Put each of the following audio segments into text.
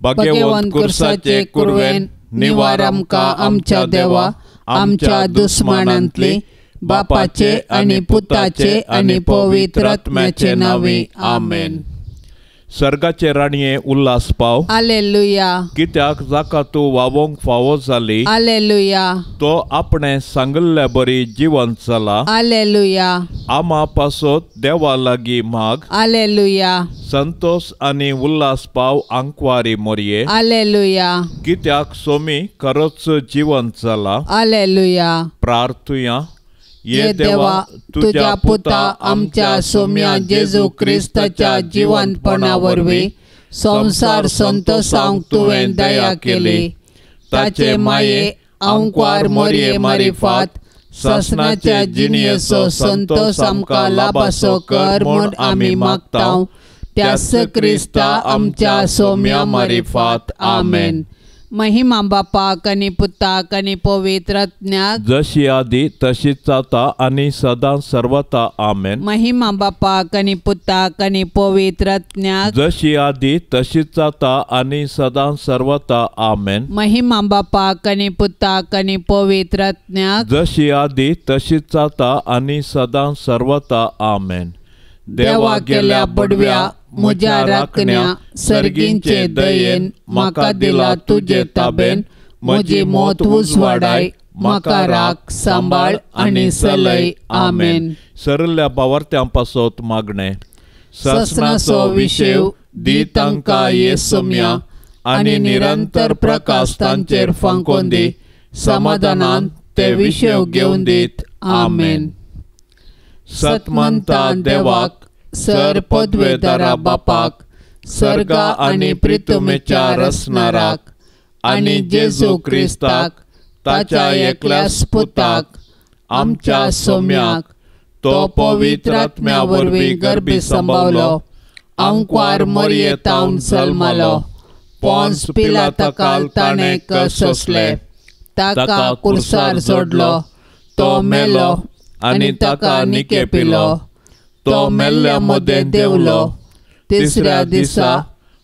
भाग्यवंत कुर्साचे कुरवेन निवार आमकां आमच्या देवा आमच्या दुस्मानांतली बापाचे आनी पुताचे आनी पवित्र आत्म्याचे नांवे आमेन. सर्गाचे राणये उल्हास पाव. हालेलुया. कित्याक जाका तूं वावोंक फावो जाली. हालेलुया. तो आपणे सांगिल्ल्या बरी जिवंत जाला. हालेलुया. आमा पासत देवा लागीं माग. हालेलुया. संतोष आनी उल्हास पाव आंकवारी मोरये. हालेलुया. कित्याक सोमी खरोच जिवंत जाला. हालेलुया. प्रार्थुया. ये देवा तुझ्या पुता आमच्या सोम्या जेजू क्रिस्ताच्या जिवंतपणा वरवीं संवसार संतोषांक तुवें दया केली. ताचे माये आंकवार मोरये मारिफात सासणाच्या जिणयेचो संतोष आमकां लाभासो कर म्हूण आमी मागता त्याच क्रिस्ता आमच्या सोम्या मारिफात. आमेन. महिमा बापाक आनी पुताक आनी पवित्र आत्म्याक, जशी आदी तशीच आता आनी सदां सर्वता. आमेन. महिमा बापाक आनी पुताक आनी पवित्र आत्म्याक, जशी आदी तशीच आता आनी सदां सर्वता. आमेन. महिमा बापाक आनी पुताक आनी पवित्र आत्म्याक, जशी आदी तशीच आता आनी सदां सर्वता. आमेन. देवा गेल्या बडव्या म्हज्या राखण्या सर्गींचे दयेन म्हाका दिला तुजे ताबेन म्हजी मौत उजवाडाय म्हाका राख सांबाळ आनी सलय. आमेन. सरल्या बावर्त्यां पासत मागणें. ससनाचो विशेव दी तांकां ये सोम्या आनी निरंतर प्रकाश तांचेर फांकोन दी समाधानान ते विशेव घेवन दीत. आमेन. सतमंता देवाक सर पदवेदारा बापाक सर्गा आनी प्रितुमेच्या रसनाराक आनी जेजू क्रिस्ताक ताच्या एकल्याच पुताक आमच्या सोम्याक तो पवित्र आत्म्या वरवीं गर्भी संभवलो आंकवार मोरयेतावन जल्मलो पोंस पिलाताकाल ताणें सोंसले ताका कुर्सार जोडलो तो मेलो आनी ताका निकेपिलो तो मेल्ल्या मदें देंवलो तिसऱ्या दिसा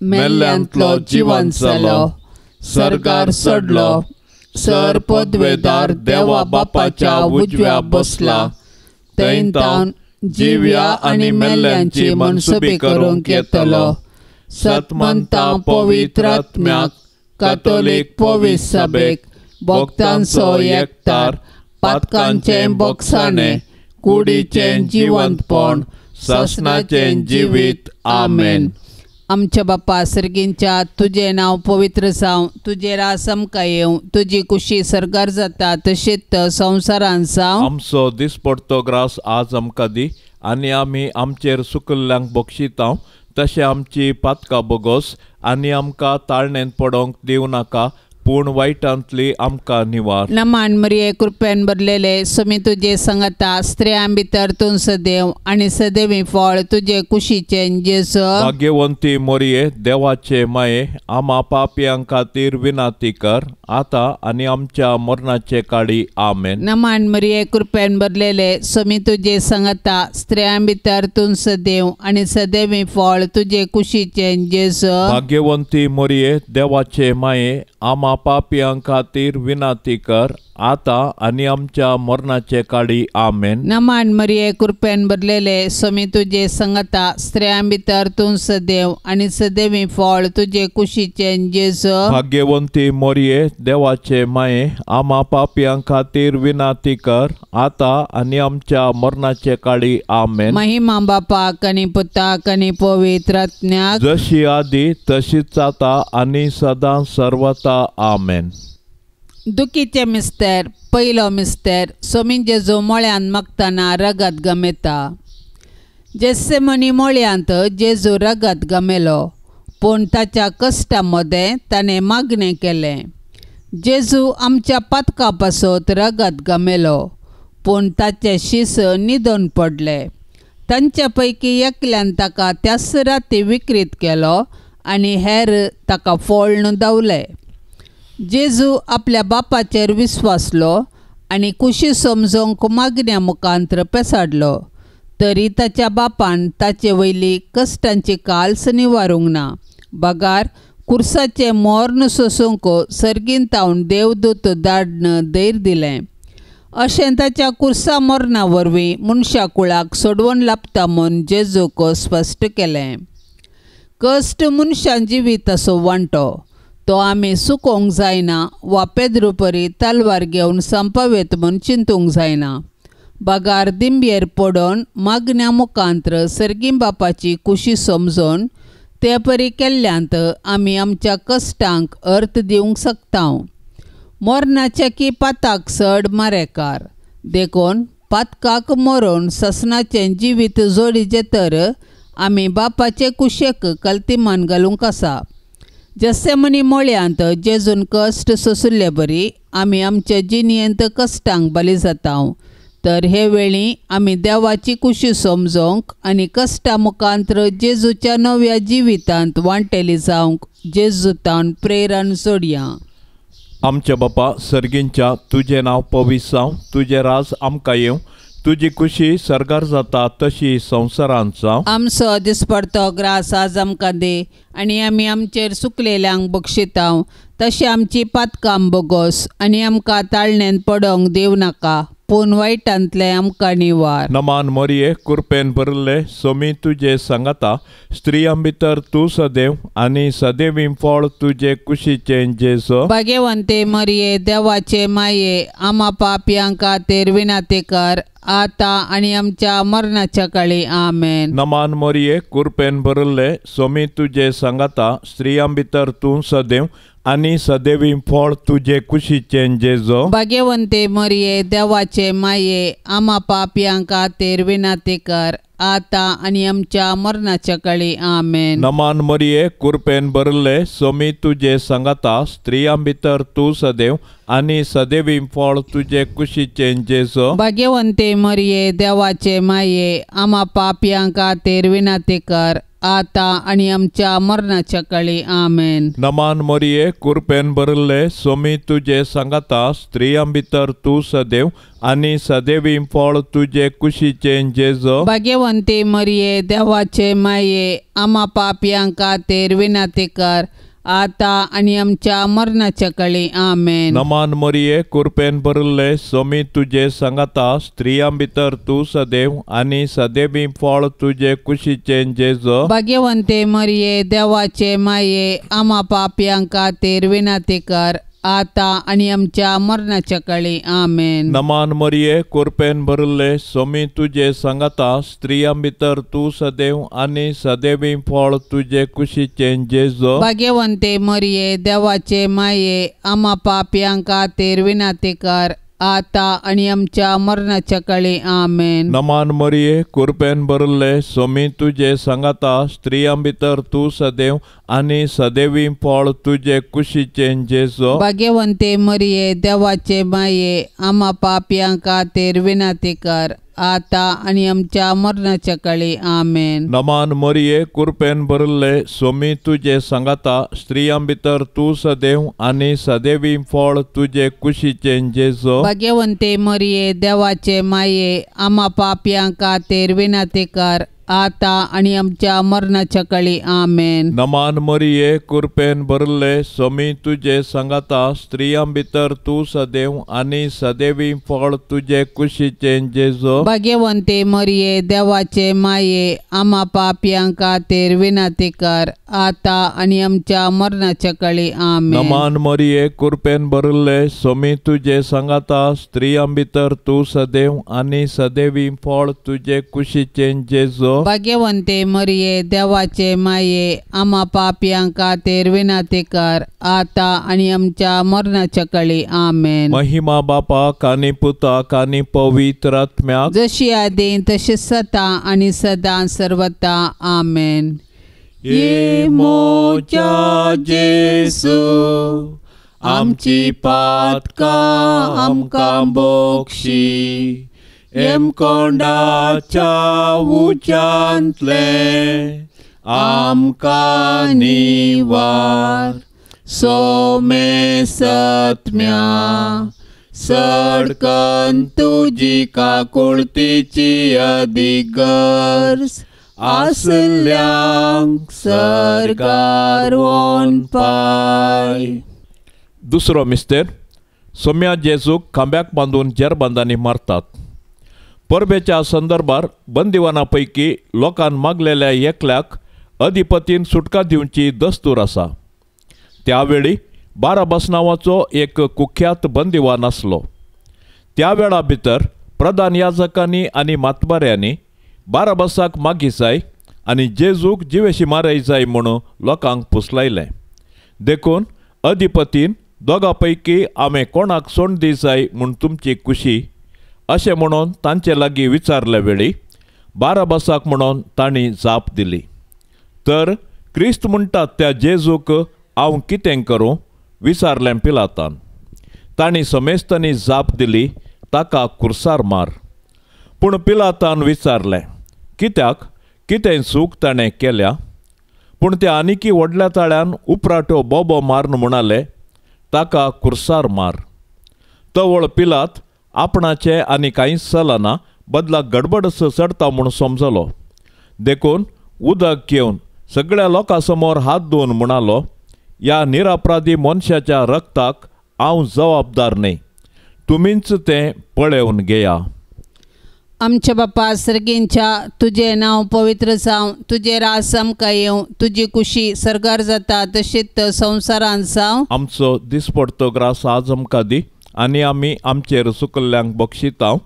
मेल्ल्यांतलो जिवंत जालो सर्गार चडलो सर पदवेदार देवा बापाच्या उजव्या बसला थंय तावन जिव्या आनी मेल्ल्यांची मनसुबी करूंक येतलो. सतमंता पवित्र आत्म्याक कातोलीक पवित्र सभेक भक्तांचो एकतार पातकांचें बोगसाणें कुडीचें जिवंतपण सासणाचें जिवीत. आमेन. आमच्या बापा सर्गींच्या तुजें नांव पवित्र जावं तुजें रास आमकां येवं तुजी कुशी सर्गार जाता तशीच संवसारान जावं. आमचो दिसपडतो ग्रास आज आमकां दी आनी आमी आमचेर सुकल्ल्यांक बक्षिता तशें आमची पातकां बोगोस आनी आमकां ताळणेंत पडोंक दिवं नाका पूण वायटांतली आमकां निवार. नमान मरिये कृपेन भरलेले स्वामी तुजे संगता स्त्रियां भितर तूं सदैव आनी सदैवी फळ तुजे कुशीचें जेजू. भाग्यवंती मोरये देवाचे माये आमा पापयां खातीर विनाती कर आतां आनी आमच्या मरणाचे काळी. आमेन. नमान मरिये कृपेन भरलेले स्वामी तुजे संगता स्त्रियां भितर तूं सदैव आनी सदैवी फळ तुजे कुशीचें जेजू. भाग्यवंती मोरये देवाचे माये आमा पापयां खातीर विनाती कर आतां आनी आमच्या मरणाचे काळी. आमेन. नमान मरिये कृपेन भरलेले स्वामी तुजे संगता स्त्रियां भितर तूं सदैव आनी सदैवी फळ तुजे कुशीचें जेजू. भाग्यवंती मोरये देवाचे माये आमा पापयां खातीर विनाती कर आतां आनी आमच्या मरणाचे काळी. आमेन. महिमा बापाक आनी पुताक आनी पवित्र आत्म्याक, जशी आदी तशीच आतां आनी सदां सर्वता. आमेन. दुखीचे मिस्तेर पयलो मिस्तेर स्वामी जेजू मळ्यांत मागतना रगत गमेता. जेस्सेमनी मळ्यांत जेजू रगत गमेलो पूण ताच्या कश्टा मदें ताणें मागणें केलें. जेजू आमच्या पातका पासत रगत गमेलो पूण ताचे शीस न्हिदून पडले. तांच्या पैकी एकल्यान ताका त्याच राती विक्रीत केलो आनी हेर ताका फोळ्ण धांवले. जेजू आपल्या बापाचेर विस्वासलो आनी कुशी समजूंक मागण्या मुखांत्र पेसाडलो तरी ताच्या बापान ताचे वयली कश्टांची काल्स निवारूंक ना बगार कुर्साचें मोर्न सोसूंक सर्गीन तावन देवदूत धाडन धैर्य दिलें. अशें ताच्या कुर्सा मरणा वरवीं मनशा कुळाक सोडवण लाबता म्हूण जेजूक स्पश्ट केलें. कश्ट मनशान जिविताचो वांटो, तो आमी सुकोवंक जायना वा पेद्रुपरी तलवार घेवन संपावेत म्हूण चिंतूंक जायना. बगार दिंबयेर पडोन मागण्या मुखांत्र सर्गीं बापाची कुशी समजून ते परी केल्ल्यांत आमी आमच्या कश्टांक अर्थ दिवंक शकता. मरणाच्या की पाताक चड मारेकार, देखून पातकाक मरोन ससनाचें जिवीत जोडीचें तर आमी बापाचे कुशेक कल्तिमान घालूंक आसा. जेसेमनी मळ्यांत जेजून कश्ट सोंशिल्ले बरी आमी आमच्या जिणेंत कश्टांक बली जाता. तर हे वेळी आमी देवाची कुशी समजोवंक आनी कश्टा मुखांत्र जेजूच्या नव्या जिवितांत वांटेली जावंक जेजूतान प्रेरण जोडया. आमच्या बापा सर्गींच्या, तुजें नांव पवित्र जावं, तुजें राज आमकां येवं, तुजी कुशी सर्गार जाता तशी संवसारांत जावं. आमचो दिसपडतो ग्रास आज आमकां दी आनी आमी आमचेर सुकलेल्यांक बक्षितांव तशें आमची पातकां बोगोस आनी आमकां ताळणेन पडोवंक दिवं नाका, पूण वायटांतलें आमकां निवार. नमान मोरये, कुरपेन भरिल्ले, सोमी तुजे सांगाता, स्त्रियां भितर तूं सदैव आनी सदैवी फळ तुजे कुशीचें जेजू. भाग्यवंते मरये, देवाचे माये, आमा पापयां खातीर विनंती कर आतां आनी आमच्या मरणाच्या काळी. आमेन. नमान मोरये, कुरपेन भरिल्ले, सोमी तुजे सांगाता, स्त्रियां भितर तूं सदैव आनी सदैवी फळ तुजे कुशीचें जेजू. भाग्यवंते मरये, देवाचे माये, आमा पापयां खातीर विनंती कर आतां आनी आमच्या मरणाच्या काळी. आमेन. नमान मरये, कुरपेन भरिल्ले, सोमी तुजे सांगाता, स्त्रियां भितर तूं सदैव आनी सदैवी फळ तुजे कुशीचें जेजू. भाग्यवंते मरये, देवाचे माये, आमा पापयां खातीर विनंती कर आतां आनी आमच्या मरणाच्या काळी. आमेन. नमान मरये, कुरपेन भरिल्ले, सोमी तुजे सांगाता, स्त्रियां भितर तूं सदैव आनी सदैवी फळ तुजे कुशीचें जेजू. भाग्यवंती मरये, देवाचे माये, आमा पापयां खातीर विनंती कर आतां आनी आमच्या मरणाच्या काळी. आमेन. नमान मरये, कुरपेन भरिल्ले, सोमी तुजे सांगाता, स्त्रियां भितर तूं सदैव आनी सदैवी फळ तुजे कुशीचें जेजू. भाग्यवंते मरये, देवाचे माये, आमा पापयां खातीर विनंती कर आतां आनी आमच्या मरणाच्या काळी. आमेन. नमान मरये, कुरपेन भरिल्ले, सोमी तुजे सांगाता, स्त्रियां भितर तूं सदैव आनी सदैवी फळ तुजे कुशीचें जेजू. भाग्यवंते मरये, देवाचे माये, आमा पापयां खातीर विनंती कर आतां आनी आमच्या मरणाच्या काळी. आमेन. नमान मरये, कुरपेन भरिल्ले, सोमी तुजे सांगाता, स्त्रियां भितर तूं सदैव आनी सदैवी फळ तुजे कुशीचें जेजू. भाग्यवंते मरये, देवाचे माये, आमा पापयां खातीर विनंती कर आतां आनी आमच्या मरणाच्या काळी. आमेन. नमान मरये, कुरपेन भरिल्ले, सोमी तुजे सांगाता, स्त्रियां भितर तूं सदैव आनी सदैवी फळ तुजे कुशीचें जेजू. भाग्यवंते मरये, देवाचे माये, आमा पापयां खातीर विनंती कर आतां आनी आमच्या मरणाच्या काळी. आमेन. नमान मरये, कुरपेन भरिल्ले, सोमी तुजे सांगाता, स्त्रियां भितर तूं सदैव आनी सदैवी फळ तुजे कुशीचें जेजू. भाग्यवंते मरये, देवाचे माये, आमा पापयां खातीर विनंती कर आतां आनी आमच्या मरणाच्या काळी. आमेन. नमान मरये, कुरपेन भरिल्ले, सोमी तुजे सांगाता, स्त्रियां भितर तूं सदैव आनी सदैवी फळ तुजे कुशीचें जेजू. भाग्यवंते मरये, देवाचे माये, आमा पापयां खातीर विनंती कर आतां आनी आमच्या मरणाच्या काळी. आमेन. महिमा बापाक आनी पुताक आनी पवित्र आत्म्याक, जशी आदी तशी सदां आनी सदां सर्वता. आमेन. ये मोच्या जेजू, आमची पातकां आमकां बोक्षी, एमकोंडाच्या उच्यांतले आमकां निवार, सोमे सत्म्या सडकन तुजी काकुळतीची अदीक गरज आसल्यांक सर्गार वोन पाय. दुसरो मिस्तेर. सोम्या जेजूक खांब्याक बांदून जेरबांदांनी मारतात. परबेच्या संदर्भार बंदिवाना पैकी लोकान मागलेल्या एकल्याक अधिपतीन सुटका दिवची दस्तूर आसा. त्यावेळी बाराबास नांवाचो एक कुख्यात बंदिवान आसलो. त्या वेळा भितर प्रधान याजकांनी आनी मातबाऱ्यांनी बाराबासाक मागी जाय आनी जेजूक जिवेशी माराय जाय म्हणून लोकांक पुसलायलें. देखून अधिपतीन दोगा पैकी आमी कोणाक सोंड दी जाय म्हूण तुमची खुशी अशें म्हणून तांचे लागीं विचारले वेळी बाराबासाक म्हणून तांणी जाप दिली. तर क्रिस्त म्हणटात त्या जेजूक हांव कितें करूं विचारलें पिलातान. तांणी समेस्तांनी जाप दिली, ताका कुर्सार मार. पूण पिलातान विचारलें, कित्याक, कितें चूक ताणें केल्या? पूण त्या आनिकी व्हडल्या ताळ्यान उपराटो बोबो मारून म्हणाले, ताका कुर्सार मार. तवळ पिलात आपणाचें आनी कांयच चलना बदला गडबड चडता म्हूण समजलो. देखून उदक घेवन सगळ्या लोकां समोर हात धुवन म्हणालो, ह्या निरापराधी मनशाच्या रक्ताक हांव जबाबदार न्हय, तुमीच तें पळोवन घेया. आमच्या बापा सर्गींच्या, तुजें नांव पवित्र जावं, तुजें राज आमकां येवं, तुजी कुशी सर्गार जाता तशीच संवसारांत जावं. आमचो दिसपडतो ग्रास आज आमकां दी आनी आमी आमचेर सुकल्ल्यांक बक्षितांव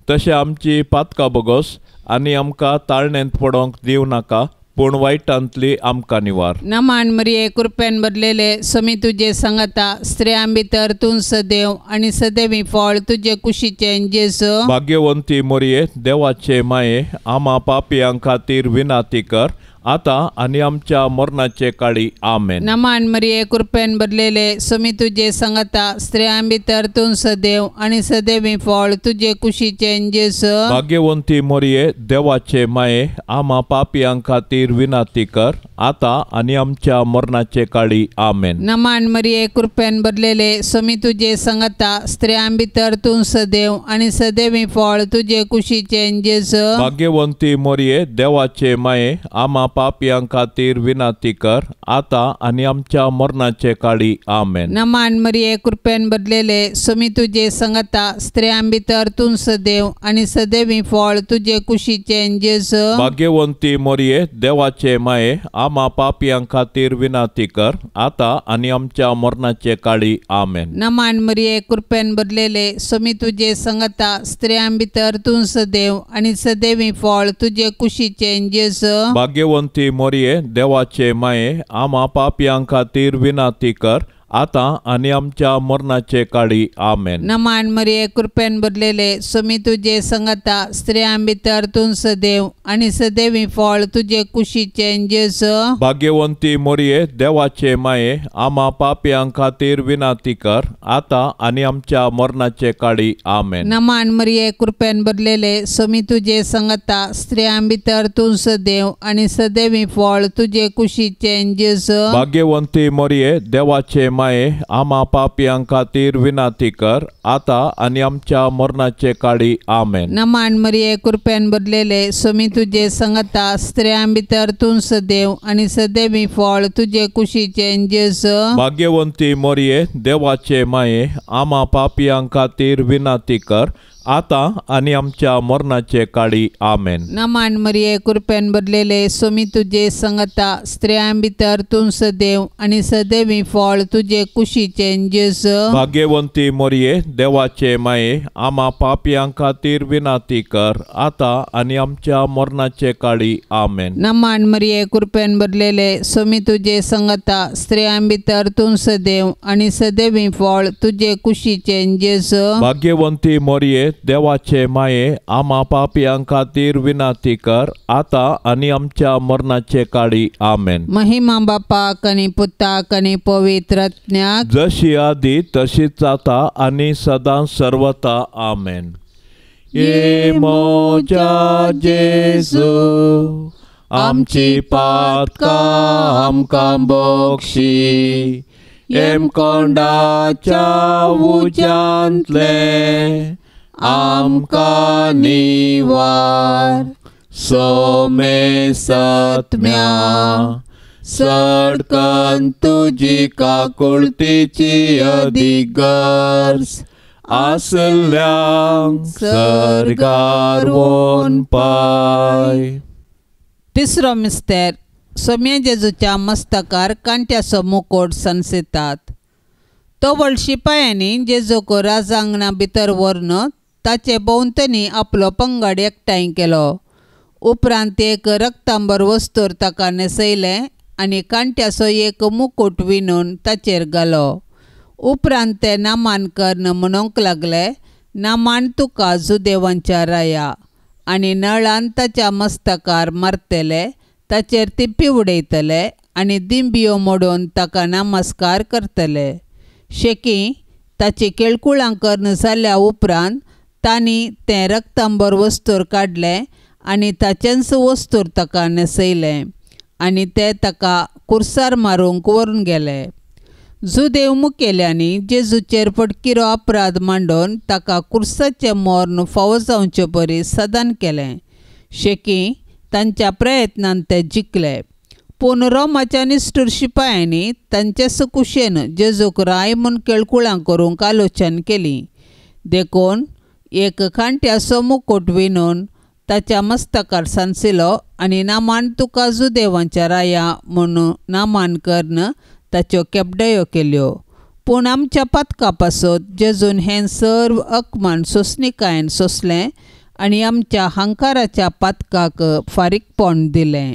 तशें आमची पातकां बोगोस आनी आमकां ताळणेंत पडोंक दिवं नाका, पूण वायटांतली आमकां निवार. नमान मरिये, कृपेन भरलेले, समी तुजे सांगाता, स्त्रियां भितर तूं सदैव आनी सदैवी फळ तुजे कुशीचें जेजू. भाग्यवंती मरिये, देवाचे माये, आमा पापयां खातीर विनाती कर, आतां आनी आमच्या मरणाचे काळी. आमेन. नमान मरिये, कृपेन भरलेले, समी तुजे सांगाता, स्त्रियां भितर तूं सदैव आनी सदैवी फळ तुजे कुशीचें जेजू. भाग्यवंती मरिये, देवाचे माये, आमा पापयां खातीर विनाती कर, आतां आनी आमच्या मरणाचे काळी. आमेन. नमान मरिये, कृपेन भरलेले, समी तुजे सांगाता, स्त्रियां भितर तूं सदैव आनी सदैवी फळ तुजे कुशीचें जेजू. भाग्यवंती मरिये, देवाचे माये, आमा पापयां खातीर विनाती कर, आतां आनी आमच्या मरणाचे काळी. आमेन. नमान मरिये, कृपेन भरलेले, समी तुजे सांगाता, स्त्रियां भितर तूं सदैव आनी सदैवी फळ तुजे कुशीचें जेजू. भाग्यवंती मरिये, देवाचे माये, आमा पापयां खातीर विनाती कर, आतां आनी आमच्या मरणाचे काळी. आमेन. नमान मरिये, कृपेन भरलेले, समी तुजे सांगाता, स्त्रियां भितर तूं सदैव आनी सदैवी फळ तुजे कुशीचें जेजू. भाग्यवंती मरिये, देवाचे माये, आमा पापयां खातीर विनाती कर, आतां आनी आमच्या मरणाचे काळी. आमेन. नमान मरिये, कृपेन भरलेले, समी तुजे सांगाता, स्त्रियां भितर तूं सदैव आनी सदैवी फळ तुजे कुशीचें जेजू. भाग्यवंती मरिये, देवाचे माये, आमा पापयां खातीर विनाती कर, आतां आनी आमच्या मरणाचे काळी. आमेन. नमान मरिये, कृपेन भरलेले, समी तुजे सांगाता, स्त्रियां भितर तूं सदैव आनी सदैवी फळ तुजे कुशीचें जेजू. भाग्यवंती मरिये, देवाचे माये, आमा पापयां खातीर विनाती कर, आतां आनी आमच्या मरणाचे काळी. आमेन. नमान मरिये, कृपेन भरलेले, समी तुजे सांगाता, स्त्रियां भितर तूं सदैव आनी सदैवी फळ तुजे कुशीचें जेजू. भाग्यवंती मरिये, देवाचे माये, आमा पापयां खातीर विनाती कर, आतां आनी आमच्या मरणाचे काळी. आमेन. नमान मरिये, कृपेन भरलेले, समी तुजे सांगाता, स्त्रियां भितर तूं सदैव आनी सदैवी फळ तुजे कुशीचें जेजू. भाग्यवंती मरिये, देवाचे माये, आमा पापयां खातीर विनाती कर, आतां आनी आमच्या मरणाचे काळी. आमेन. नमान मरिये, कृपेन भरलेले, समी तुजे सांगाता, स्त्रियां भितर तूं सदैव आनी सदैवी फळ तुजे कुशीचें जेजू. भाग्यवंती मरिये, देवाचे माये, आमा पापयां खातीर विनाती कर, आतां आनी आमच्या मरणाचे काळी. आमेन. महिमा बापाक आनी पुताक आनी पवित्र आत्म्याक, जशी आदी तशीच आतां आनी सदां सर्वता. आमेन. ये मोजा जेजू, आमची पातकां आमकां बक्षी, येमकोंडाच्या उज्यांतले आमकां निवार, सोमेसत्म्या सडकन तुजी काकुळतीची अदीक गरज आसल्यांक सर्गार वोन पाय. तिसरो मिस्तेर सोम्या जेजूच्या मस्तकार कांट्याचो मुकोट सनसितात. तवळ शिपायांनी जेजूक राजांगणा भितर व्हरून ताचे भोंवतणी आपलो पंगड एकठांय केलो. उपरांत एक रक्तांबर वस्तूर ताका न्हेसयलें आनी कांट्याचो एक मुकूट विणून ताचेर घालो. उपरांत ते नामान कर्ण म्हणूंक लागले, नामान तुका जुदेवांच्या राया. आनी नळान ताच्या मस्तकार मारतले, ताचेर तिप्पी उडयतले आनी दिंबियो मोडून ताका नमस्कार करतले. शेकी ताची केळकुळां कर्ण जाल्या उपरांत तांणी तें रक्तांबर वस्तूर काडलें आनी ताचेंच वस्तूर ताका न्हेसयलें आनी ते ताका कुर्सार मारूंक व्हरून गेले. जुदेव मुखेल्यांनी जेजूचेर फटकिरो अपराध मांडून ताका कुर्साचें मर्ण फावो जावचे परी सदान केलें. शेकी तांच्या प्रयत्नान ते जिखले, पूण रोमाच्या निश्ठूर शिपायांनी तांचे कुशेन जेजूक राय म्हूण केळकुळां करूंक आलोचन केली. देखून एक कांट्याचो मुकूट विणून ताच्या मस्तकार सांसिलो आनी नामान तुका जुदेवांच्या राया म्हूण नामान कर्ण ताच्यो केपडयो केल्यो. पूण आमच्या पातका पासत जेजून हें सर्व अकमान सोंसणिकायेन सोंसलें आनी आमच्या हंकाराच्या पातकाक फारीकपण दिलें.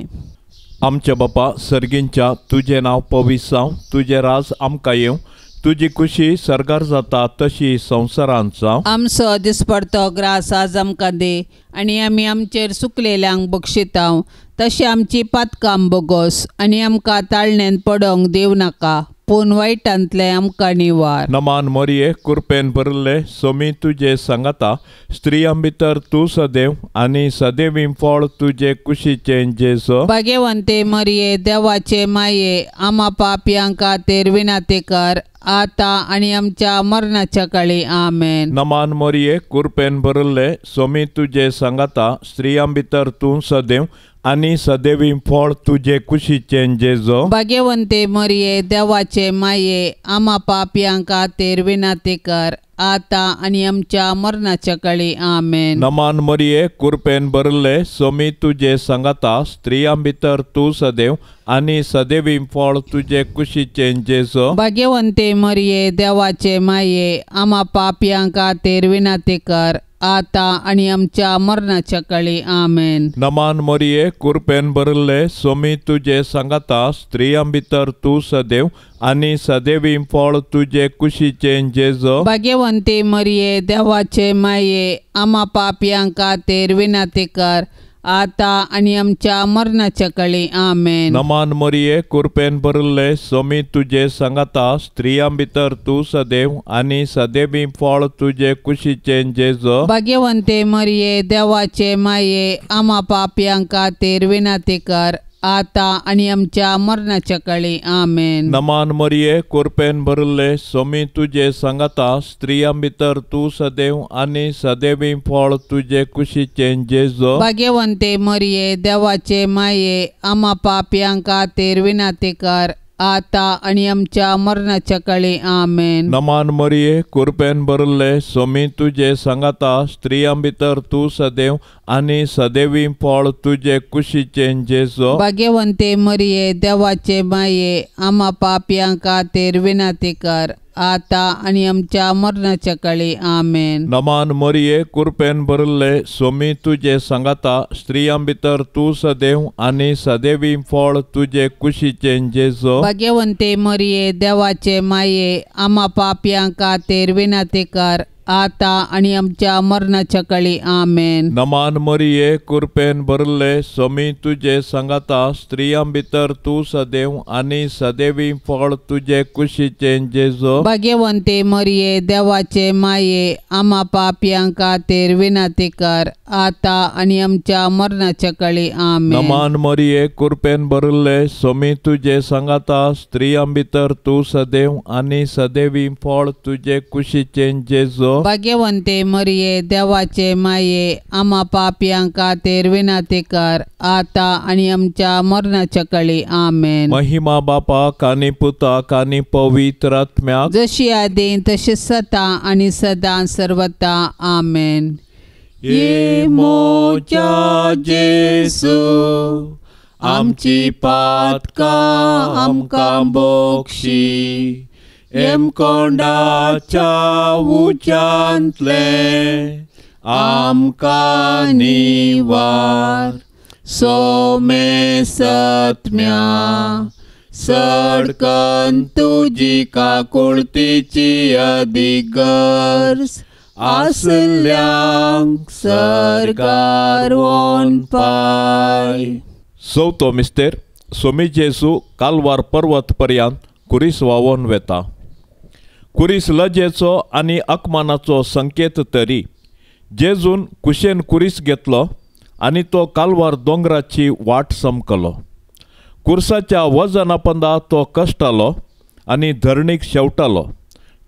आमच्या बापा सर्गींच्या, तुजें नांव पवित्र जावं, तुजें राज आमकां येवं, तुजी खुशी सर्गार जाता तशी संवसारांत जावं. आमचो दिसपडतो ग्रास आज आमकां दी आनी आमी आमचेर सुकलेल्यांक बक्षितांव तशें आमची पातकां बोगोस आनी आमकां ताळणेन पडोंक दिवं नाका, पूण वायटांतलें आमकां निवार. नमान मरिये, कृपेन भरिल्ले, सोमी तुजे सांगाता, स्त्रियां भितर तूं सदैव आनी सदैवी फळ तुजे कुशीचें जेजू. भाग्यवंते मरिये, देवाचे माये, आमा पापयां खातीर विनंती कर आतां आनी आमच्या मरणाच्या काळी. आमेन. नमान मरिये, कृपेन भरिल्ले, सोमी तुजे सांगाता, स्त्रियां भितर तूं सदैव आनी सदैवी फळ तुजे कुशीचें जेजू. भाग्यवंते मरिये, देवाचे माये, आमा पापयां खातीर विनंती कर आतां आनी आमच्या मरणाच्या काळी. आमेन. नमान मरिये, कृपेन भरिल्ले, सोमी तुजे सांगाता, स्त्रियां भितर तूं सदैव आनी सदैवी फळ तुजे कुशीचें जेजू. भाग्यवंते मरिये, देवाचे माये, आमा पापयां खातीर विनंती कर आतां आनी आमच्या मरणाच्या काळी. आमेन. नमान मरिये, कृपेन भरिल्ले, सोमी तुजे सांगाता, स्त्रियां भितर तूं सदैव आनी सदैवी फळ तुजे कुशीचें जेजू. भाग्यवंती मरिये, देवाचे माये, आमा पापयां खातीर विनंती कर आतां आनी आमच्या मरणाच्या काळी. आमेन. नमान मरिये, कृपेन भरिल्ले, सोमी तुजे सांगाता, स्त्रियां भितर तूं सदैव आनी सदैवी फळ तुजे कुशीचें जेजू. भाग्यवंते मरिये, देवाचे माये, आमा पापयां खातीर विनंती कर आतां आनी आमच्या मरणाच्या काळी. आमेन. नमान मरिये, कृपेन भरिल्ले, सोमी तुजे सांगाता, स्त्रियां भितर तूं सदैव आनी सदैवी फळ तुजे कुशीचें जेजू. भाग्यवंते मरिये, देवाचे माये, आमा पापयां खातीर विनंती कर आतां आनी आमच्या मरणाच्या काळी. आमेन. नमान मरिये, कृपेन भरिल्ले, सोमी तुजे सांगाता, स्त्रियां भितर तूं सदैव आनी सदैवी फळ तुजे कुशीचें जेजू. भाग्यवंते मरिये, देवाचे माये, आमा पापयां खातीर विनंती कर आतां आनी आमच्या मरणाच्या काळी. आमेन. नमान मरिये, कृपेन भरिल्ले, सोमी तुजे सांगाता, स्त्रियां भितर तूं सदैव आनी सदैवी फळ तुजे कुशीचें जेजू. भाग्यवंते मरिये, देवाचे माये, आमा पापयां खातीर विनंती कर आतां आनी आमच्या मरणाच्या काळी. आमेन. नमान मरिये, कृपेन भरिल्ले, सोमी तुजे सांगाता, स्त्रियां भितर तूं सदैव आनी सदैवी फळ तुजे कुशीचें जेजू. भाग्यवंते मरिये, देवाचे माये, आमा पापयां खातीर विनंती कर आतां आनी आमच्या मरणाच्या काळी. आमेन. नमान मरिये, कृपेन भरिल्ले, सोमी तुजे सांगाता, स्त्रियां भितर तूं सदैव आनी सदैवी फळ तुजे कुशीचें जेजू. भाग्यवंते मरिये देवाचे माये आमा पापयां खातीर विनंती कर आतां आनी आमच्या मरणाच्या काळी. आमेन. महिमा बापाक आनी पुताक आनी पवित्र आत्म्याक, जशी आदी तशी सदां आनी सदां सर्वता. आमेन. ये मोच्या जेसू आमची पातकां आमकां बोक्षी, एमकोंडाच्या उच्यांतले आमकां निवार. सोमे सत्म्या सडकन तुजी काकुळतीची अदीक गरज आसल्यांक सर्गार वोन पाय. चवथो मिस्तेर सोमी जेजू कालवार पर्वत पर्यंत कुरीस व्हांवोन वेता. कुरीस लजेचो आनी अपमानाचो संकेत तरी जेजून कुशेन कुरीस घेतलो आनी तो कालवार दोंगराची वाट समकलो. कुर्साच्या वजना पंदा तो कश्टालो आनी धरणीक शेवटालो,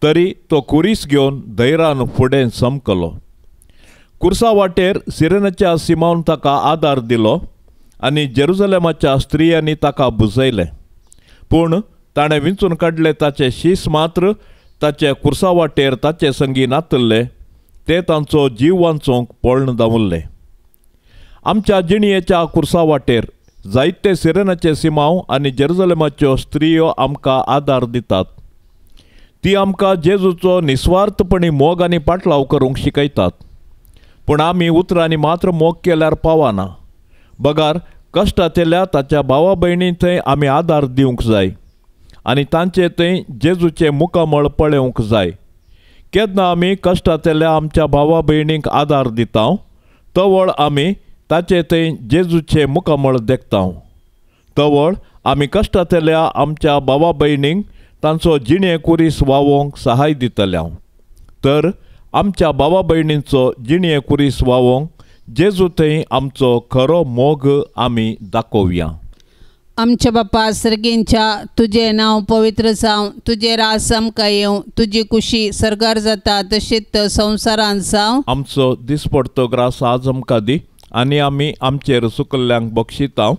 तरी तो कुरीस घेवन धैरान फुडें समकलो. कुर्सा वाटेर सिरेनाच्या सिमावन ताका आदार दिलो आनी जेरुजलेमाच्या स्त्रियांनी ताका बुजयलें. पूण ताणें विंचून काडले ताचे शीस मात्र ताचे कुर्सा वाटेर ताचे संगी नातल्ले, ते तांचो जीव वांचोवंक पळण धांवल्ले. आमच्या जिणयेच्या कुर्सा वाटेर जायते सिरेनाचे सिमांव आनी जेरुजलेमाच्यो स्त्रियो आमकां आदार दितात. ती आमकां जेजूचो निस्वार्थपणी मोग आनी पाटलाव करूंक शिकयतात. पूण आमी उतरांनी मात्र मोग केल्यार पावना, बगार कश्टांतल्या ताच्या भावा भयणी थंय आमी आदार दिवंक जाय आनी तांचे थंय जेजूचें मुखामळ पळोवंक जाय. केन्ना आमी कश्टांतल्या आमच्या भावा भयणींक आदार दिता तवळ आमी ताचे थंय जेजूचें मुखामळ देखता. तवळ आमी कश्टांतल्या आमच्या भावा भयणींक तांचो जिणे कुरीस व्हांवोवंक सहाय दितले. तर आमच्या भावा भयणींचो जिणे कुरीस व्हांवोवंक जेजू थंय आमचो खरो मोग आमी दाखोवया. आमच्या बापा सर्गींच्या तुजें नांव पवित्र जावं, तुजें राज आमकां येवं, तुजी कुशी सर्गार जाता तशीच संवसारांत जावं. आमचो दिसपडतो ग्रास आज आमकां दी आनी आमी आमचेर सुकल्ल्यांक बक्षिता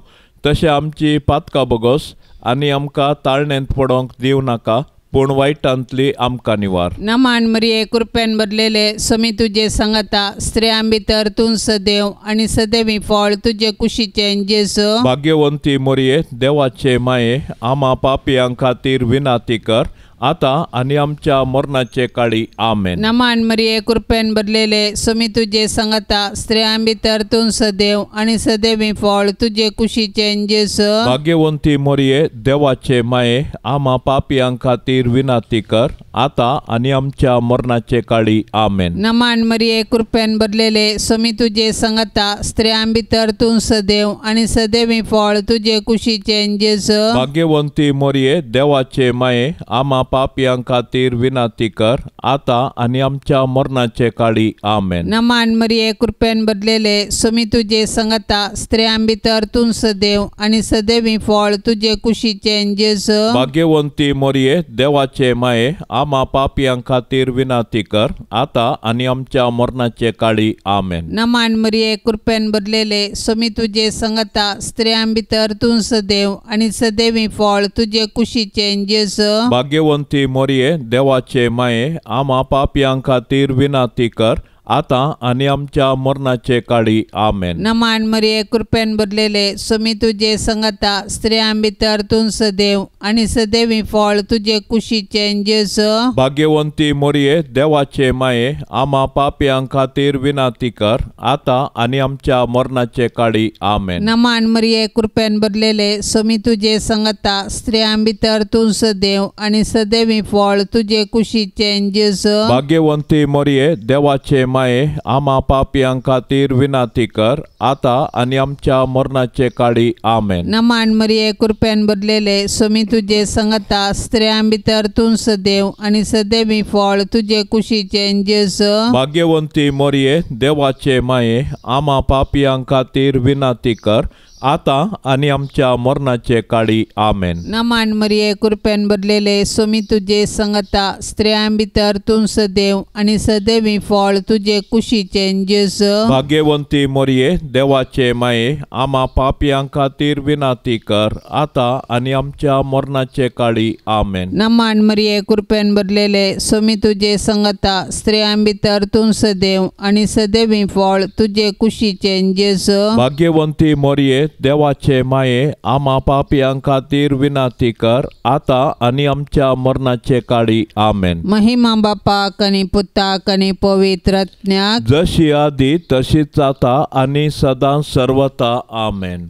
तशें आमची पातकां बोगस आनी आमकां ताळणेंत पडोवंक दिवं नाका, पूण वायटांतली आमकां निवार. नमान मरिये कृपेन भरलेले समी तुजे संगता, स्त्रियां भितर तूं सदैव आनी सदैवी फळ तुजे कुशीचें जेजू. भाग्यवंती मरिये देवाचे माये आमा पापयां खातीर विनंती कर आतां आनी आमच्या मरणाचे काळी. आमेन. नमान मरिये कृपेन भरलेले समी तुजे संगता, स्त्रियां भितर तूं सदैव आनी सदैवी फळ तुजे कुशीचें जेजू. भाग्यवंती मरिये देवाचे माये आमा पापयां खातीर विनंती कर आतां आनी आमच्या मरणाचे काळी. आमेन. नमान मरिये कृपेन भरलेले समी तुजे संगता, स्त्रियां भितर तूं सदैव आनी सदैवी फळ तुजे कुशीचें जेजू. भाग्यवंती मरिये देवाचे माये आमा पापयां खातीर विनंती कर आतां आनी आमच्या मरणाचे काळी. आमेन. नमान मरिये कृपेन भरलेले समी तुजे संगता, स्त्रियां भितर तूं सदैव आनी सदैवी फळ तुजे कुशीचें जेजू. भाग्यवंती मरिये देवाचे माये आमा पापयां खातीर विनंती कर आतां आनी आमच्या मरणाचे काळी. आमेन. नमान मरिये कृपेन भरलेले समी तुजे संगता, स्त्रियां भितर तूं सदैव आनी सदैवी फळ तुजे कुशीचें जेजू. भाग्यवंती मरिये देवाचे माये आमा पापयां खातीर विनंती कर आतां आनी आमच्या मरणाचे काळी. आमेन. नमान मरिये कृपेन भरलेले समी तुजे संगता, स्त्रियां भितर तूं सदैव आनी सदैवी फळ तुजे कुशीचें जेजू. भाग्यवंती मरिये देवाचे माये आमा पापयां खातीर विनंती कर आतां आनी आमच्या मरणाचे काळी. आमेन. नमान मरिये कृपेन भरलेले समी तुजे संगता, स्त्रियां भितर तूं सदैव आनी सदैवी फळ तुजे कुशीचें जेजू. भाग्यवंती मरिये देवाचे माये आमा पापयां खातीर विनंती कर आतां आनी आमच्या मरणाचे काळी. आमेन. नमान मरिये कृपेन भरलेले समी तुजे संगता, स्त्रियां भितर तूं सदैव आनी सदैवी फळ तुजे कुशीचें जेजू. भाग्यवंती मरिये देवाचे माये आमा पापयां खातीर विनंती कर आतां आनी आमच्या मरणाचे काळी. आमेन. नमान मरिये कृपेन भरलेले सोमी तुजे संगता, स्त्रियां भितर तूं सदैव आनी सदैवी फळ तुजे कुशीचें जेजू. भाग्यवंती मरिये देवाचे माये, आमा पापयां खातीर विनाती कर आतां आनी आमच्या मरणाचे काळी. आमेन. नमान मरिये कृपेन भरलेले सोमी तुजे संगता, स्त्रियां भितर तूं सदैव आनी सदैवी फळ तुजे कुशीचें जेजू. भाग्यवंती मरिये देवाचे माये, आमा पापयां खातीर विनाती कर आतां आनी आमच्या मरणाचे काळी. आमेन. महिमा बापाक आनी पुताक आनी पवित्र आत्म्याक, जशी आदी तशीच आतां आनी सदां सर्वता. आमेन.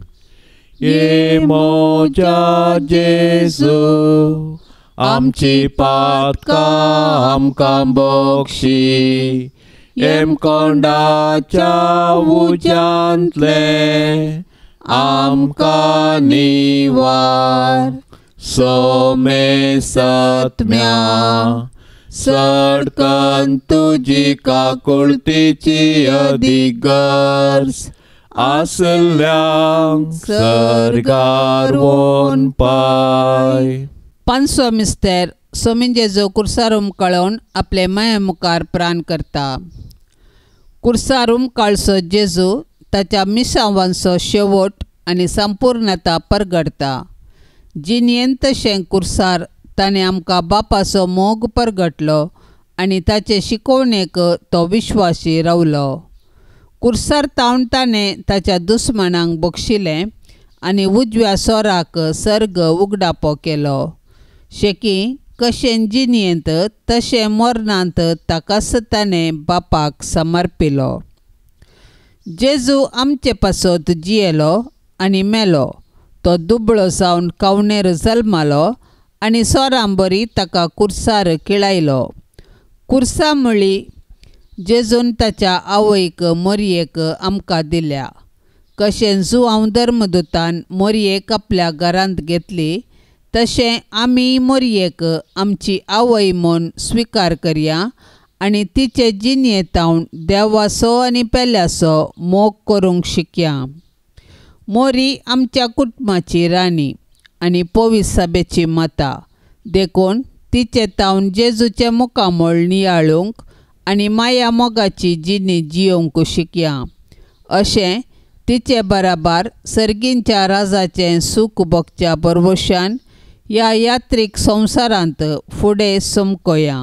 ये म्हज्या जेजू, आमची पातकां आमकां बक्षी, येमकोंडाच्या उज्यांतले आमकां निवार, सोमे सत्म्या सडकन तुजी काकुळतीची अदीक गरज आसल्यांक सर्गार वोन पाय. पांचवो मिस्तेर सोमीन जेजू कुर्सार उमकळोवन आपले माये मुखार प्राण करता. कुर्सार उमकाळचो जेजू ताच्या मिसांवांचो शेवट आनी संपूर्णता परगडता. जिणेंत तशें कुर्सार ताणें आमकां बापाचो मोग परगटलो आनी ताचे शिकोवणेक तो विश्वासी रावलो. कुर्सार तावन ताणें ताच्या दुस्मानांक बक्षिलें आनी उजव्या सोराक सर्ग उगडापो केलो. शेकी कशें जिणेंत तशें मरणांत ताकाच ताणें बापाक समर्पिलो. जेजू आमचे पासत जियेलो आनी मेलो. तो दुबळो जावन कावणेर जल्मालो आनी सोरांबरी ताका कुर्सार किळायलो. कुर्सा म्हळी जेजून ताच्या आवयक मोरयेक आमकां दिल्या. कशें जुआंव धर्मदूतान मोरयेक आपल्या घरांत घेतली तशें आमी मोरयेक आमची आवय म्हूण स्विकार करया आनी तिचे जिणेंत देवाचो आनी पेल्याचो मोग करूंक शिकया. मोरी आमच्या कुटुंबाची राणी आनी पवित्र सभेची माता, देखून तिचे तावन जेजूचें मुखामळ नियाळूंक आनी माया मोगाची जिणी जियोवंक शिकया. अशें तिचे बराबर सर्गींच्या राजाचें सूख भोगच्या भरवशान ह्या यात्रीक संवसारांत फुडें समकोया.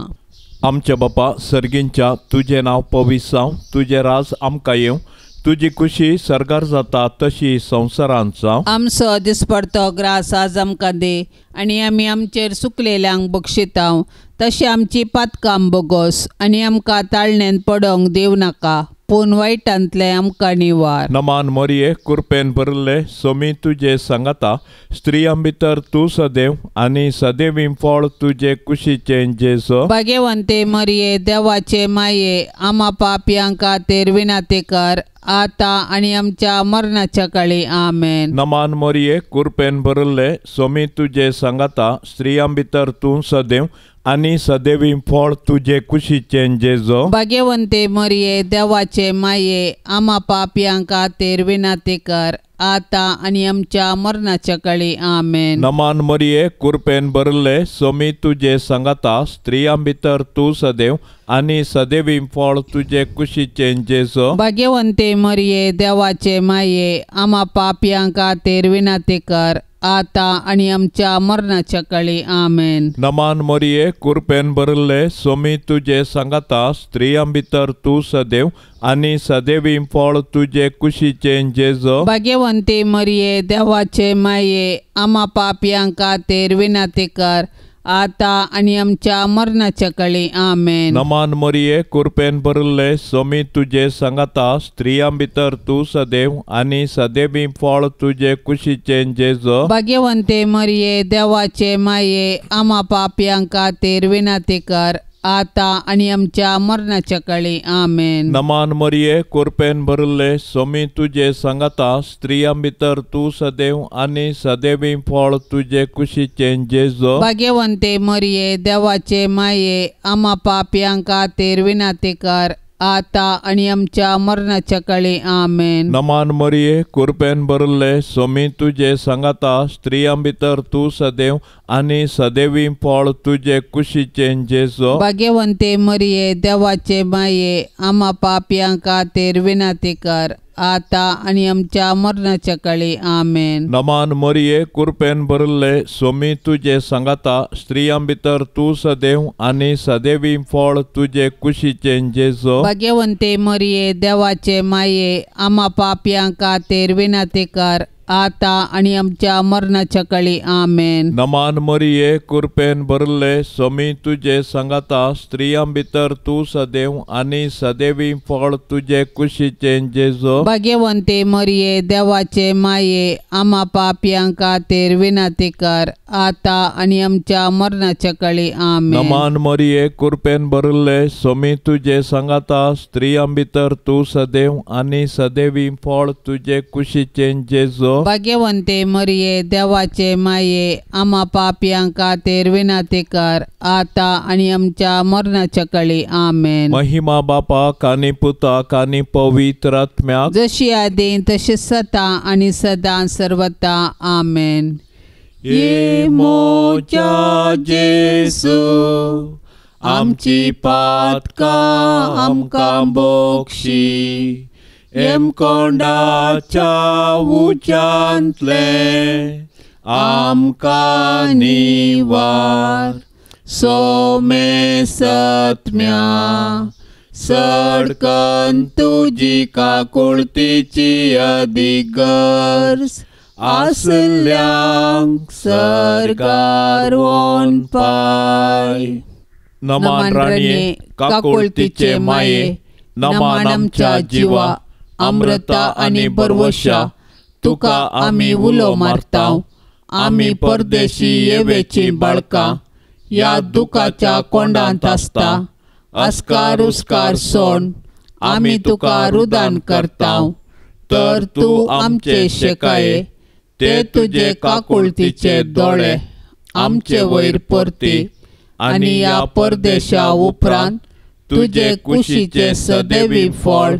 आमच्या बापा सर्गींच्या, तुजें नांव पवित्र जावं, तुजें राज आमकां येवं, तुजी खुशी सर्गार जाता तशी संवसारांत जावं. आमचो दिसपडतो ग्रास आज आमकां दी आनी आमी आमचेर सुकलेल्यांक बक्षितांव तशें आमची पातकां बोगोस आनी आमकां ताळणेन पडोवंक दिवं नाका, पूण वायटांतलें आमकां निवार. नमान मरिये कृपेन भरिल्ले सोमी तुजे सांगाता, स्त्रियां भितर तूं सदैव आनी सदैवी फळ तुजे कुशीचें जेजू. भाग्यवंते मरिये देवाचे माये, आमा पापयां खातीर विनाती कर आतां आनी आमच्या मरणाच्या काळी. आमेन. नमान मरिये कृपेन भरिल्ले सोमी तुजे सांगाता, स्त्रियां भितर तूं सदैव आनी सदैवी फळ तुजे कुशीचें जेजू. भाग्यवंते मरिये देवाचे माये, आमा पापयां खातीर विनाती कर आतां आनी आमच्या मरणाच्या काळी. आमेन. नमान मरिये कृपेन भरिल्ले सोमी तुजे सांगाता, स्त्रियां भितर तूं सदैव आनी सदैवी फळ तुजे कुशीचें जेजू. भाग्यवंते मरिये देवाचे माये, आमा पापयां खातीर विनाती कर आतां आनी आमच्या मरणाच्या काळी. आमेन. नमान मरिये कृपेन भरिल्ले सोमी तुजे सांगाता, स्त्रियां भितर तूं सदैव आनी सदैवी फळ तुजे कुशीचें जेजू. भाग्यवंती मरिये देवाचे माये, आमा पापयां खातीर विनाती कर आतां आनी आमच्या मरणाच्या काळी. आमेन. नमान मरिये कृपेन भरिल्ले सोमी तुजे सांगाता, स्त्रियां भितर तूं सदैव आनी सदैवी फळ तुजे कुशीचें जेजू. भाग्यवंते मरिये देवाचे माये, आमा पापयां खातीर विनाती कर आतां आनी आमच्या मरणाच्या काळी. आमेन. नमान मरिये कृपेन भरिल्ले सोमी तुजे सांगाता, स्त्रियां भितर तूं सदैव आनी सदैवी फळ तुजे कुशीचें जेजू. भाग्यवंते मरिये देवाचे माये, आमा पापयां खातीर विनाती कर आता आनी आमच्या मरणाच्या काळी. आमेन. नमान मरिये, कृपेन भरले, सोमी तुजे सांगाता, स्त्रियां भितर तूं सदैव आनी सदैवी फळ तुजे कुशीचें जेजू. भाग्यवंते मरिये, देवाचे माये, आमा पापयां खातीर विनंती कर, आता आनी आमच्या मरणाच्या काळी. आमेन. नमान मरिये, कृपेन भरले, सोमी तुजे सांगाता, स्त्रियां भितर तूं सदैव आनी सदैवी फळ तुजे कुशीचें जेजू. भाग्यवंते मरिये, देवाचे माये, आमा पापयां खातीर विनंती कर, आता आनी आमच्या मरणाच्या काळी. आमेन. नमान मरिये, कृपेन भरले, सोमी तुजे सांगाता, स्त्रियां भितर तूं सदैव आनी सदैवी फळ तुजे कुशीचें जेजू. भाग्यवंते मरिये, देवाचे माये, आमा पापयां खातीर विनंती कर, आता आनी आमच्या मरणाच्या काळी. आमेन. नमान मरिये, कृपेन भरले, सोमी तुजे सांगाता, स्त्रियां भितर तूं सदैव आनी सदैवी फळ तुजे कुशीचें जेजू. भाग्यवंते मरिये, देवाचे माये, आमा पापयां खातीर विनंती कर, आता आनी आमच्या मरणाच्या काळी. आमेन. महिमा बापाक आनी पुताक आनी पवित्र आत्म्याक, जशी आदी तशी सदा आनी सदां सर्वता. आमेन. ये मोच्या जेसू, आमची पातकां आमकां बोक्षी, एमकोंडाच्या उच्यांतलें आमकां निवार, सोमे सत्म्या सडकन तुजी काकुळतीची अदीक गरज आसल्यांक सर्गार वोन पाय. नमान राणये, काकुळतीचे माये, नमान आमच्या जिवा, अमृता आनी बरवशा, तुका आमी उलो मारता. आमी परदेशी येवेची बाळकां, ह्या दुखाच्या कोंडांत आसता, अस्कार उस्कार सोड आमी तुका रुदान करता. तर तूं आमचे शेकाये, ते तुजे काकुळतीचे दोळे आमचे वयर परती, आनी ह्या परदेशा उपरांत तुजे कुशीचे सदैवी फळ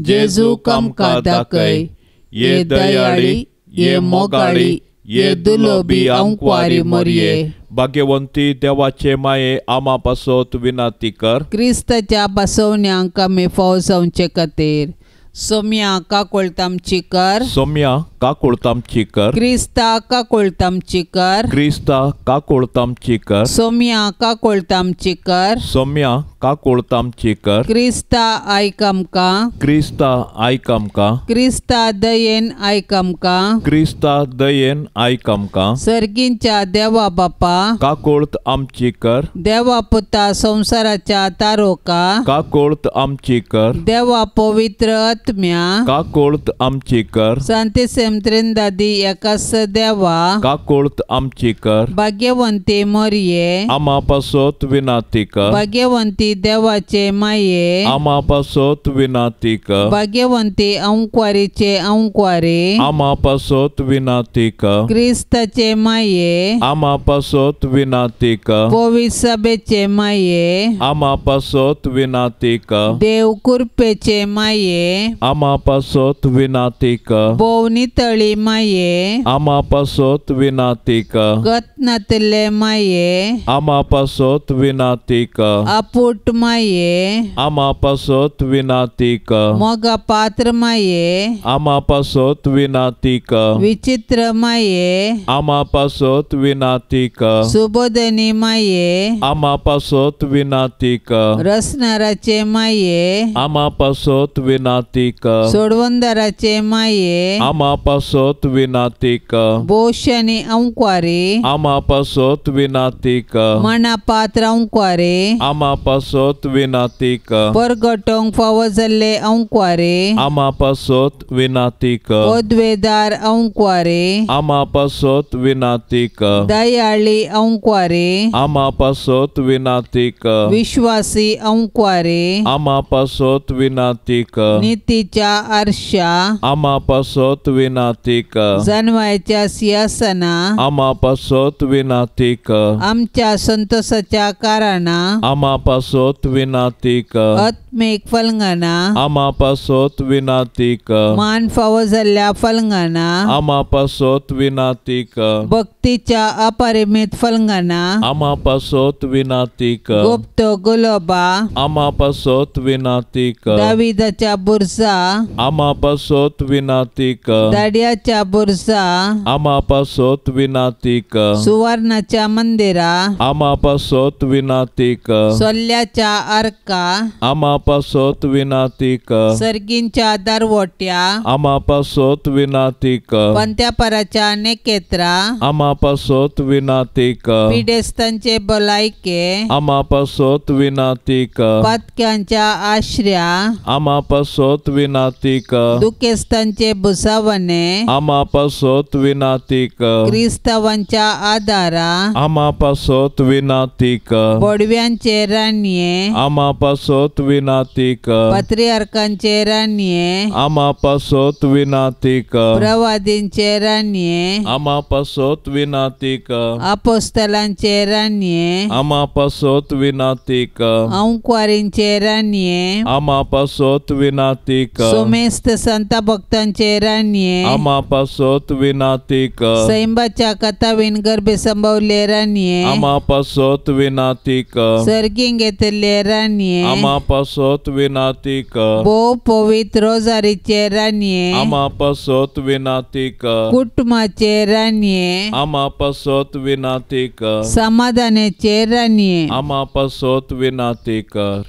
जेजू आमकां दाखय. ये दयाळी, ये मोगाळी, ये दुलोबी अंकवारी मरिये, भाग्यवंती देवाचे माये, आमा पासत विनंती कर. क्रिस्ताच्या बसवण्यांक आमी फाव जावचे खातीर सोम्या काकुळतामची कर. सोम्या काकुळतामची कर. क्रिस्ता काकुळतामची कर. क्रिस्ता काकुळतामची कर. सोम्या काकुळतामची कर. सोम्या काकुळतामची कर. क्रिस्ता आयक आमकां. क्रिस्ता आयक आमकां. क्रिस्ता दयेन आयक आमकां. क्रिस्ता दयेन आयक आमकां. सर्गींच्या देवा बापा, काकुळत आमची कर. देवा पुता संवसाराच्या तारोका, काकुळत आमची कर. देवा पवित्र आत्म्या, काकुळत आमची कर. सांतिसेम त्रिंदादी एकास देवा, काकुळत आमची कर. भाग्यवंती मरिये, आमा पासत विनंती कर. भाग्यवंती देवाचे माये, आमा पासत विनंती कर. भाग्यवंती अंकवारीचे अंकवारी, आमा पासत विनंती कर. क्रिस्ताचे माये, आमा पासत विनंती कर. पवित्र सभेचे माये, आमा पासत विनंती कर. देव कृपेचे माये, आमा पासत विनंती कर. भोव नितळी माये, आमा पासत विनंती कर. गत नातिल्ले माये, आमा पासत विनंती कर. आपूट माये, आमा पासत विनंती कर. मोगा पात्र माये, आमा पासत विनंती कर. विचित्र माये, आमा पासत विनंती कर. सुबोधनी माये, आमा पासत विनंती कर. रसनाराचे माये, आमा पासत विनंती कर. सोडवंदाराचे माये, आमा पासत विनंती कर. बोशानी अंकवारी, आमा पासत विनंती कर. मना पात्र अंकवारी, आमा पासत विनंती कर. परगटोंक फावो जाल्ले अंकवारी, आमा पासत विनंती कर. पदवेदार अंकवारी, आमा पासत विनंती कर. दयाळी अंकवारी, आमा पासत विनंती कर. विश्वासी अंकवारी, आमा पासत विनंती कर. नितीच्या आरशा, आमा पासत विनंती विनाती कर। जनवायच्या सिंहासना आमा पासत विनाती कर। आमच्या संतोषाच्या कारणां आमा पासत विनाती कर। आत्मीक फलंगाना आमा पासत विनाती कर। मान फावो जाल्ल्या फलंगाना आमा पासत विनाती कर। भक्तीच्या अपरिमित फलंगाना आमा पासत विनाती कर। गुप्त गुलोबा आमा पासत विनाती कर। दाविदाच्या बुरजा आमा पासत विनाती कर। दाड्याच्या बुरजा आमा पासत विनाती कर। सुवर्णाच्या मंदिरा आमा पासत विनाती कर। सोल्ल्याच्या आर्का आमा पासत विनाती कर। सर्गींच्या दरवट्या आमा पासत विनाती कर। पंत्यापराच्या नेकेत्रा आमा पासत विनाती कर। पिडेस्तांचे भलायके आमा पासत विनाती कर। पातक्यांच्या आश्र्या आमा पासत विनाती कर। दुखेस्तांचे भुसावणे आमा पासत विनाती कर। क्रिस्तावांच्या आदारा आमा पासत विनाती कर। बोडव्यांचे राणये आमा पासत विनाती कर। पत्रियार्कांचे राणये आमा पासत विनाती कर। प्रवादींचे राणये आमा पासत विनाती कर। अपोस्तलांचे राणये आमा पासत विनाती कर। अंकुवारींचे राणये आमा पासत विनाती कर। सोमेस्त संत भक्तांचे राणये आमा पासत विनाती कर। सैंबाच्या कथावीन गर्भे संभवले राणये आमा पासत विनाती कर। सर्गींग घेतले राणये आमा पासत विनाती कर। भोव पवित्र रोजारीचे राणये आमा पासत विनाती कर। कुटुंबाचे राणये आमा पासत विनाती कर। समाधानाचे राणये आमा पासत विनाती कर।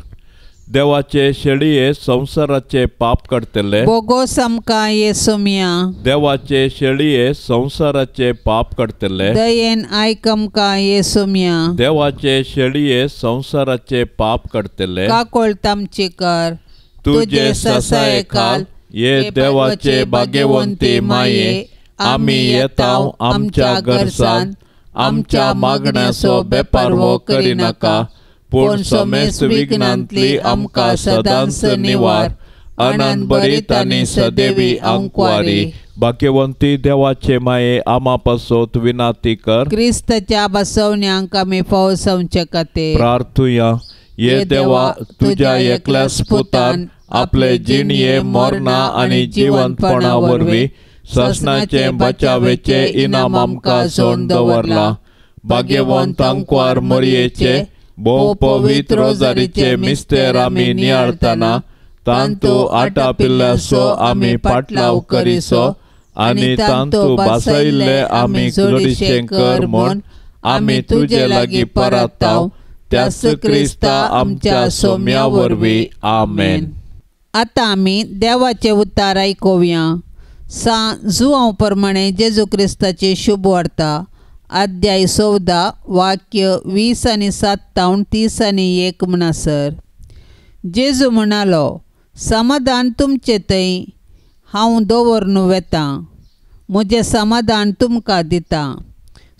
देवाचे शेळये संवसाराचे पाप काडटले बोगोस आमकां येसोमिया। देवाचे शेळये संवसाराचे पाप काडटले दयेन आयक आमकां येसोमिया। देवाचे शेळये संवसाराचे पाप काडटले काकोळत आमची कर। तुजे ससाये खाल ये देवाचे भाग्यवंती माये आमी येता आमच्या गरजान आमच्या मागण्याचो बेपारवो करिनाका पूण समेस्त विघ्नांतली आमकां सदांच निवार। आनंद भरीत आनी सदैवी आंकवारी भाग्यवंती देवाचे माये आमा पासत विनाती कर। क्रिस्ताच्या बसवण्यांक आमी फावो जावचे खातीर प्रार्थुया। ये देवा तुज्या एकल्याच पुतान आपले जिणये मरणा आनी जिवंतपणा वरवीं सासणाचे बचावेचे इनाम आमकां सोडून दवरला। भाग्यवंत आंकवार मरयेचे भोव पवित्र रोजारीचे मिस्तेर आमी नियाळतना तांतू आटापिल्ल्याचो आमी पाटलाव करिसो आनी तांतू बासयल्ले आमी जोडीशें कर म्हूण आमी तुजे लागीं परताव त्याच क्रिस्ता आमच्या सोम्या वरवीं आमेन। आतां आमी देवाचे उतार आयकुया। सां जुआंव प्रमाणे जेजू क्रिस्ताची शुभ वार्ता अध्याय 14 वाक्य 20 आनी 7 तावन 30 आनी 1 म्हणसर जेजू म्हणालो, समाधान तुमचे थंय हांव दवरून वेतां, म्हजें समाधान तुमकां दितां।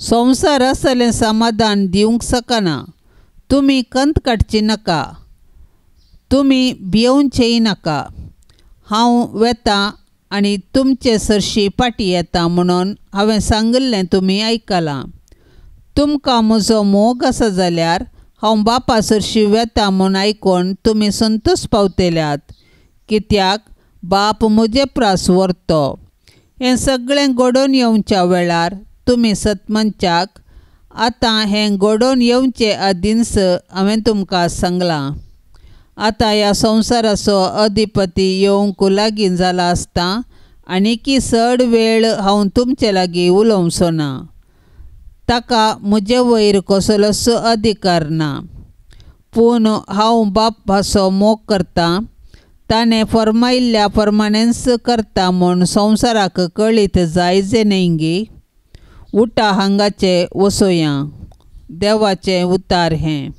संवसार असलें समाधान दिवंक शकना। तुमी कंत काडची नाका, तुमी भियोवचेय नाका। हांव वेतां आनी तुमचे सरशी फाटीं येता म्हणून हांवें सांगिल्लें तुमी आयकलां। तुमकां म्हजो मोग आसा जाल्यार हांव बापा सरशी वेता म्हूण आयकून तुमी संतोश पावतल्यात, कित्याक बाप म्हजे प्रास व्हरतो। हें सगळें घडोवन येवच्या वेळार तुमी सतमनच्याक आतां हें घडोवन येवचे आदींच हांवें तुमकां सांगलां। आतां ह्या संवसाराचो अधिपती येवंक लागीं जाला आसता आनीकी चड वेळ हांव तुमचे लागीं उलोवचो ना। ताका म्हजे वयर कसलोच अधिकार ना, पूण हांव बापाचो मोग करतां, ताणें फर्मायिल्ल्या प्रमाणेंच करता म्हूण संवसाराक कळीत जायचे न्हय गी। उठा हांगाचे वसोया। देवाचें उतार हें।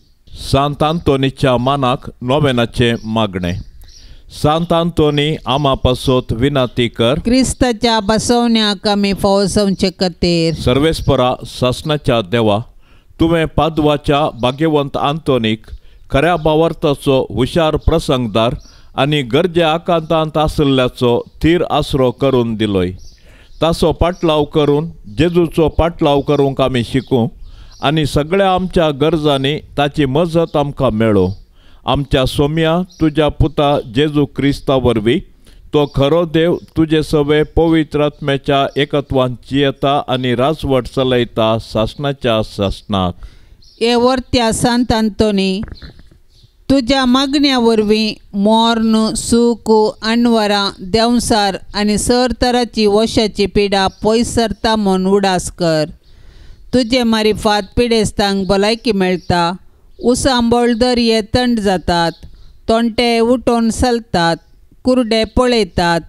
सांत आंतोनीच्या मानाक नोवेनाचें मागणें। सांत आंतोनी आमा पासत विनाती कर। क्रिस्ताच्या बसवण्याक आमी फावो जावचे खातीर। सर्वेस्परा सासणाच्या देवा, तुवें पादवाच्या भाग्यवंत आंतोनीक खऱ्या भावार्थाचो हुशार प्रसंगदार आनी गरजे आकांतांत आशिल्ल्याचो थीर आसरो करून दिलोय। ताचो पाटलाव करून जेजूचो पाटलाव करूंक आमी शिकूं आनी सगळ्या आमच्या गरजांनी ताची मजत आमकां मेळो. आमच्या सोम्या तुज्या पुता जेजू क्रिस्ता वरवीं तो खरो देव तुजे सवे पवित्र आत्म्याच्या एकत्वान जियेता आनी राजवट चलयता सासणाच्या सासणाक. हे वर्त्या सांत आंतोनी, तुज्या मागण्या वरवीं मोर्न सूख अणवरां देंवसार आनी सर तराची वशाची पिडा पयस सरता म्हूण उडास कर. तुजे मारिफात पिडेस्तांक भलायकी मेळटा, उसांबळ दर्ये थंड जातात, तोंटे उठोवन चलतात, कुरडे पळयतात,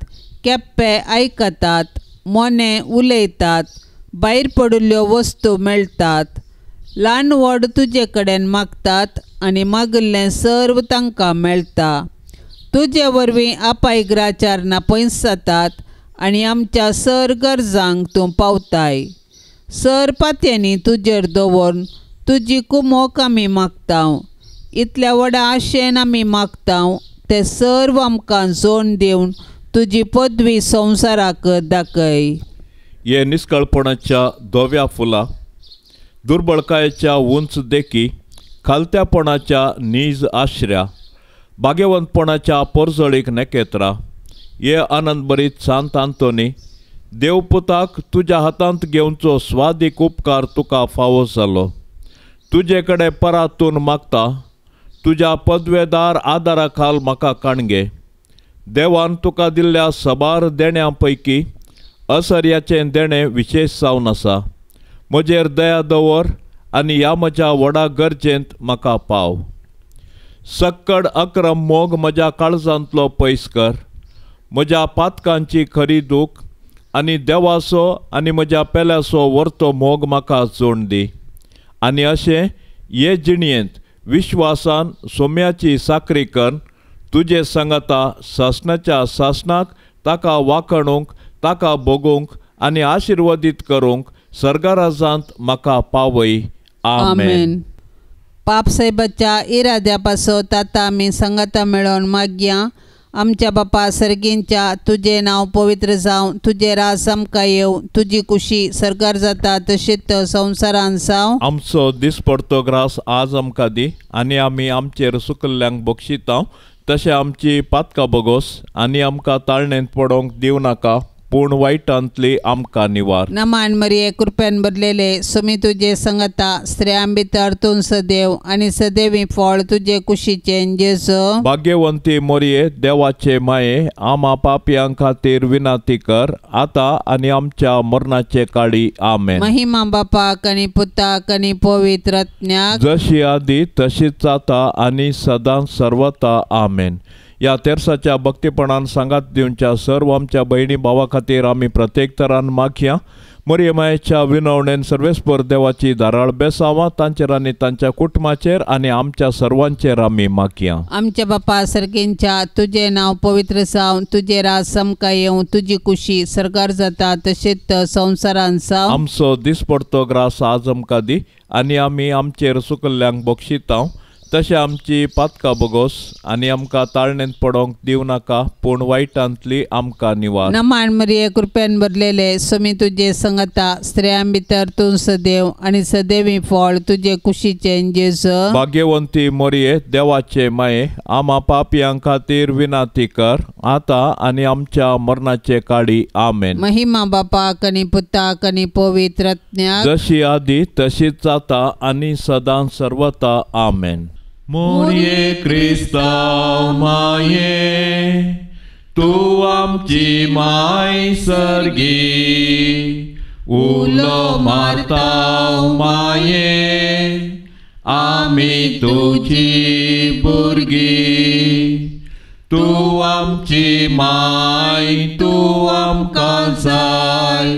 केप्पे आयकतात, मोने उलयतात, भायर पडिल्ल्यो वस्तू मेळटात. ल्हान व्हड तुजे कडेन मागतात आनी मागिल्लें सर्व तांकां मेळटा. तुजे वरवीं आपायग्राचारणां पयस जातात आनी आमच्या सर गरजांक तूं पावताय. सर पात्यांनी तुजेर दवरून तुजी कुमोक आमी मागता. इतल्या व्हडा आशेन आमी मागता ते सर्व आमकां जोड दिवन तुजी पदवी संवसाराक दाखय. हे निस्कळपणाच्या धव्या फुलां, दुर्बळकायेच्या उंच देखी, खालत्यापणाच्या नीज आश्र्या, भाग्यवंतपणाच्या पोरजळीक नखेत्रां, हे आनंदभरीत सांत आंतोनी, देवपुताक तुज्या हातांत घेवचो स्वादीक उपकार तुका फावो जालो. तुजे कडेन परातून मागता, तुज्या पदवेदार आदारा खाल म्हाका काणगे. देवान तुका दिल्ल्या सबार देण्यां पैकी असर्याचें देणें विशेश जावन आसा. म्हजेर दया दवर आनी ह्या म्हज्या व्हडा गरजेंत म्हाका पाव. सक्कड अक्रम मोग म्हज्या काळजांतलो पयस कर. म्हज्या पातकांची खरी दूख आनी देवाचो आनी म्हज्या पेल्याचो वर्तो मोग म्हाका जोड दी. आनी अशें हे जिणयेंत विश्वासान सोम्याची साकरी कर तुजे सांगाता सासणाच्या सासणाक ताका वाखणूंक, ताका भोगूंक आनी आशिर्वादीत करूंक सर्गराजांत म्हाका पावय. आमेन. पाप साहेबाच्या इराद्या पासत आतां आमी सांगाता मेळोवन मागया. आमच्या बापा सर्गींच्या, तुजें नांव पवित्र जावं, तुजें राज आमकां येवं, तुजी कुशी सर्गार जाता तशीच संवसारान जावं. आमचो दिसपडतो ग्रास आज आमकां दी आनी आमी आमचेर सुकल्ल्यांक बक्षिता तशें आमची पातकां बगोस आनी आमकां ताळणेंत पडोवंक दिवं नाका, पूण वायटांतली आमकां निवार. नमान मरिये, कृपेन भरलेले, सुमी तुजे संगता, स्त्रियां भितर तूं सदैव आनी सदैवी फळ तुजे कुशीचें जेजू. भाग्यवंती मोरये, देवाचे माये, आमा पापयां खातीर विनंती कर आतां आनी आमच्या मरणाचे काळी. आमेन. महिमा बापाक आनी पुताक आनी पवित्र आत्म्याक, जशी आदी तशीच आतां आनी सदां सर्वता. आमेन. ह्या तेर्साच्या भक्तीपणान सांगात दिवच्या सर्व आमच्या भयणी भावा खातीर आमी प्रत्येक तरान मागया. मरिये मायेच्या विनवणेन सर्वेस्पर देवाची धाराळ बेसावां तांचेर आनी तांच्या कुटुंबाचेर आनी आमच्या सर्वांचेर आमी मागया. आमच्या बापा सर्गींच्या, तुजें नांव पवित्र जावं, तुजें राज आमकां येवं, तुजी कुशी सर्गार जाता तशीच संवसारान जावं. आमचो दिसपडतो ग्रास आज आमकां दी आनी आमी आमचेर सुकल्ल्यांक बक्षिता तशें आमची पातकां बगोस आनी आमकां ताळणेंत पडोवंक दिवं नाका, पूण वायटांतली आमकां निवार. नमान मरिये, कृपेन भरलेले, सुमी तुजे संगता, स्त्रियां भितर तूं सदैव आनी सदैवी फळ तुजे कुशीचें जेजू. भाग्यवंती मोरये, देवाचे माये, आमा पापयां खातीर विनंती कर आतां आनी आमच्या मरणाचे काळी. आमेन. महिमा बापाक आनी पुताक आनी पवित्र आत्म्याक, जशी आदी तशीच आतां आनी सदां सर्वता. आमेन. मोरये क्रिस्तांव माये, तूं आमची माय सर्गी, उलो मारता माये, आमी तुजी भुरगीं. तूं आमची माय, तूं आमकां जाय,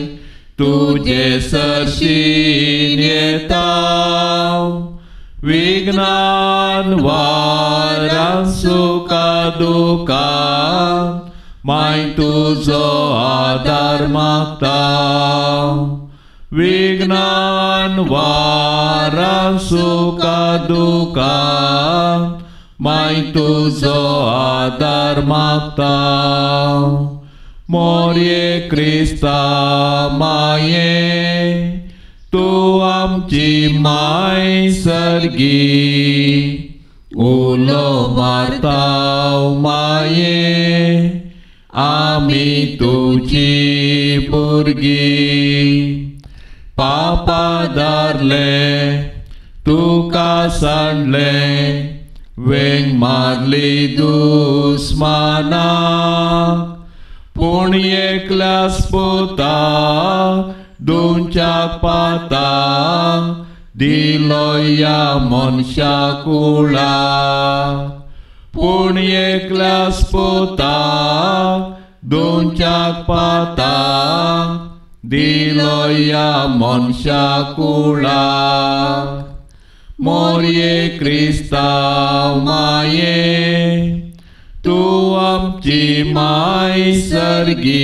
तुजे सरशीन येता. विघ्नान वारां सुखा दुखान माय तुजो आदार मागता. विघ्नान वारां सुखा दुखान माय तुजो आदार मागता. मोरये क्रिस्ता माये तूं आमची माय सर्गी उलो मारता माये आमी तुजी भुरगीं पापा धारले तुका सांडले वेंग मारली दुस्मानाक पूण एकल्याच पुता दोनच्या पाता दिलो ह्या मनशा कुळाक पूण एकल्याच पुता दोनच्या पाता दिलो ह्या मनशा कुळाक मोरये क्रिस्ता माये तूं आमची माय सर्गी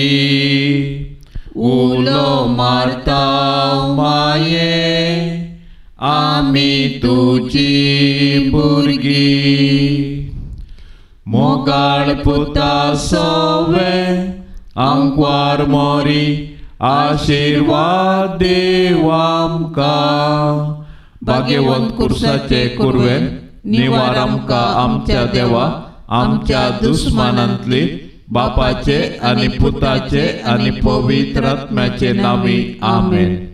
उलो मारता माये आमी तुजी भुरगीं मोगाळ पुता सवे आंकवार मोरी आशिर्वाद देव आमकां भाग्यवंत कुर्साचे कुरवेन निवार आमकां आमच्या देवा आमच्या दुस्मानांतली बापाचे आनी पुताचे आनी पवित्र आत्म्याचे नामी आमेन.